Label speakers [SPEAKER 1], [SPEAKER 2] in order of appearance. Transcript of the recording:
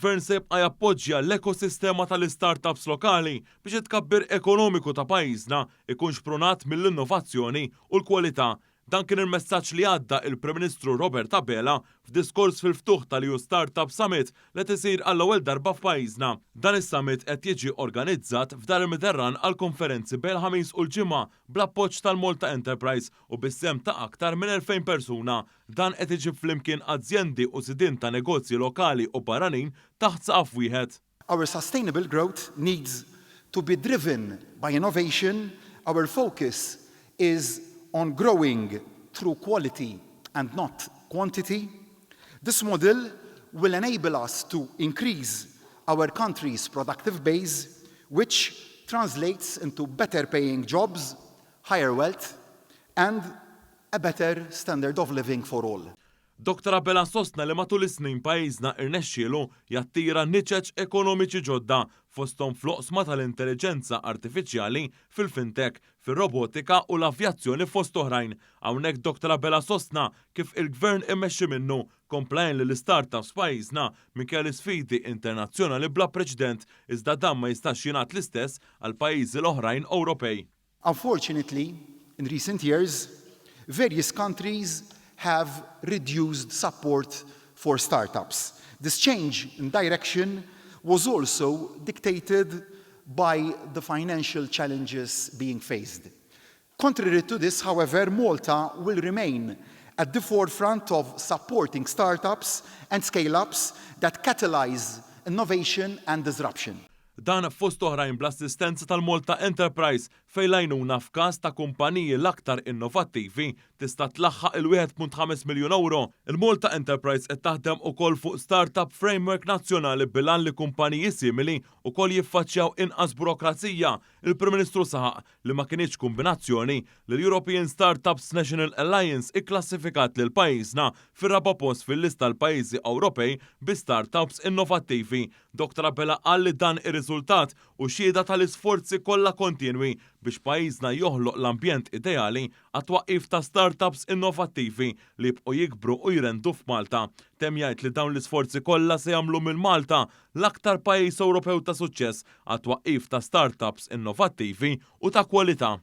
[SPEAKER 1] il-Gvern se jibqa' jappoġġja l-ekosistema tal-istartups lokali biex it-tkabbir ekonomiku ta' pajjiżna ikun xprunat mill-innovazzjoni u l-kwalità. Dan kien il-messaġġ li għadda il-Prim Ministru Robert Abela f'diskors fil-ftuħ tal-EU Startup Summit li qed isir għall-ewwel darba f'pajjiżna. Dan is-summit qed jiġi organizzat f'Dar il-Mediterran għall-konferenzi bejn il-Ħamis u l-Ġimgħa bl-appoġġ tal-Malta Enterprise u bis-sehem ta' aktar minn 2,000 persuna. Dan qed iġib flimkien azjendi u sidien ta' negozji lokali u barranin taħt saqaf wieħed.
[SPEAKER 2] Our sustainable growth needs to be driven by innovation. Our focus is on growing through quality and not quantity. This model will enable us to increase our country's productive base, which translates into better paying jobs, higher wealth, and a better standard of living for all.
[SPEAKER 1] Dr. Abela sostna li matul is-snin pajjiżna irnexxielu jattira niċeċ ekonomiċi ġodda, fosthom fl-oqsma tal-intelligenza artifiċjali, fil-fintech, fir-robotika u l-avjazzjoni, fost oħrajn. Hawnhekk Dr. Abela sostna kif il-gvern immexxi minnu kompla jgħin lill-istartups pajjiżna minkejja l-isfidi internazzjonali bla preċedent, iżda dan ma jistax jingħad l-istess għal pajjiżi l-oħrajn Ewropej.
[SPEAKER 2] Unfortunately, in recent years, various countries have reduced support for startups. This change in direction was also dictated by the financial challenges being faced. Contrary to this, however, Malta will remain at the forefront of supporting startups and scale-ups that catalyze innovation and disruption.
[SPEAKER 1] Dan fost oħrajn bl-assistenza tal-Malta Enterprise, fejn l-għajnuna f'każ ta' kumpaniji l-aktar innovattivi tista' tlaħħaq il-1.5 miljun euro. Il-Malta Enterprise qed taħdem ukoll fuq Startup Framework nazzjonali bil-għan li kumpaniji simili ukoll jiffaċċjaw inqas burokrazija. Il-Prim Ministru saħaq li ma kinitx kombinazzjoni li l-European Startups National Alliance ikklassifikat lil pajjiżna fir-raba' post fil-lista l-pajjiżi Ewropej bi startups innovattivi. Dr. Abela qal li dan ir-riżultat hu xhieda tal-isforzi kollha kontinwi biex pajjiżna joħloq l-ambjent ideali għat-twaqqif ta' startups innovattivi li jibqgħu jikbru u jrendu f'Malta. Temm jgħid li dawn l-isforzi kollha se jagħmlu minn Malta l-aktar pajjiż Ewropew ta' suċċess għat-twaqqif ta' startups innovattivi u ta' kwalità.